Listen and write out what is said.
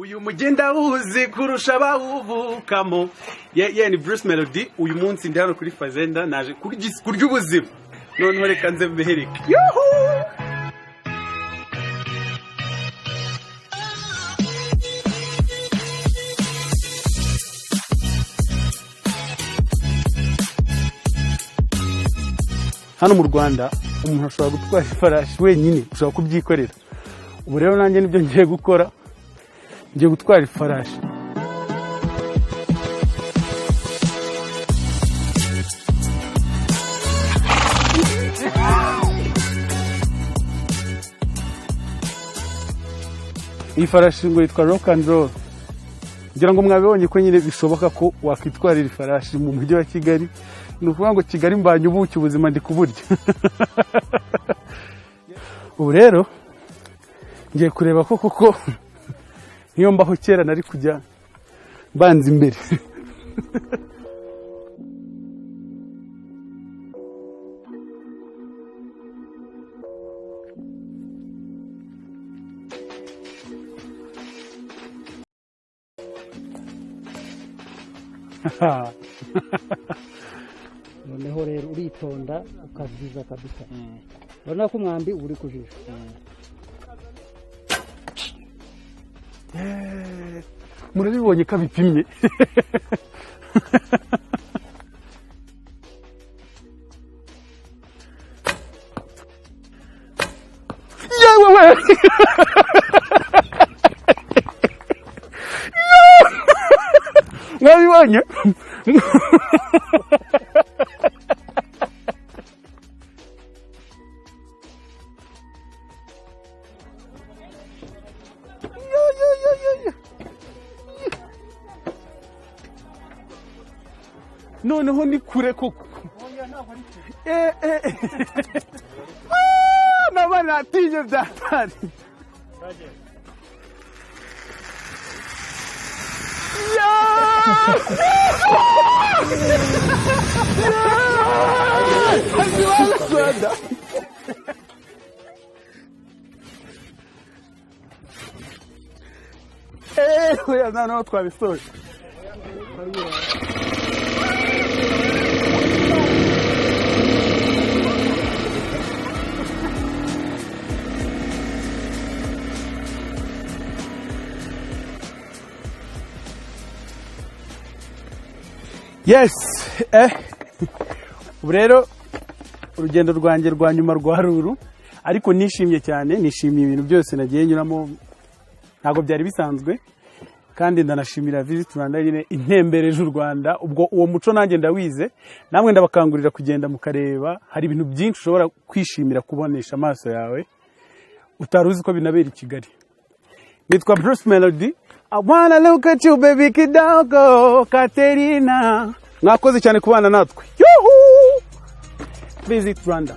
Uyu mugenda wuzi kurusha abawuvukamo. Ye, ni Bruce Melody. Uyu munsi ndi hano kuri Fazenda, naje kurya ubuzima. Noneho reka nze mbereke. Yuhu! Hano mu Rwanda umuntu ashobora gutwara ifarashi wenyine, ushobora kubyikorera. Ubu rero nanjye nibyo ngiye gukora, ngiye gutwara ifarashi. Iyi farashi ngo yitwa Rock and Roll. Ngira ngo mwabibonye ko nyine bishoboka ko wakwitwarira ifarashi mu mujyi wa Kigali. Ni ukuvuga ngo Kigali mbanye ubuki, ubuzima ndi kuburya. Ubu rero ngiye kureba ko koko niyo mbaho kera nari kujya mbanza imbere. Noneho rero uritonda ukaziza kabisa, urabona ko umwambi uba uri ku jisho. Murabibonye ko abipimye. Yewe we! Mwabibonye? Noneho ni kure koko. Naba natinye byatari. Oya, noneho twabisoje. Yes, ubu rero urugendo rwanjye rwa nyuma rwa ruru, ariko nishimye cyane, nishimiye ibintu byose nagiye nyuramo, ntabwo byari bisanzwe, kandi ndanashimira Visit Rwanda nyine intembereje u Rwanda. Ubwo uwo muco nanjye ndawize, namwe ndabakangurira kugenda mukareba, hari ibintu byinshi ushobora kwishimira kubonesha amaso yawe utari uzi ko binabera i Kigali. Nitwa Bruce Melody. I wanna look at you baby kidogo Katerina. Mwakoze cyane kubana natwe. Yuhu! Visit Rwanda.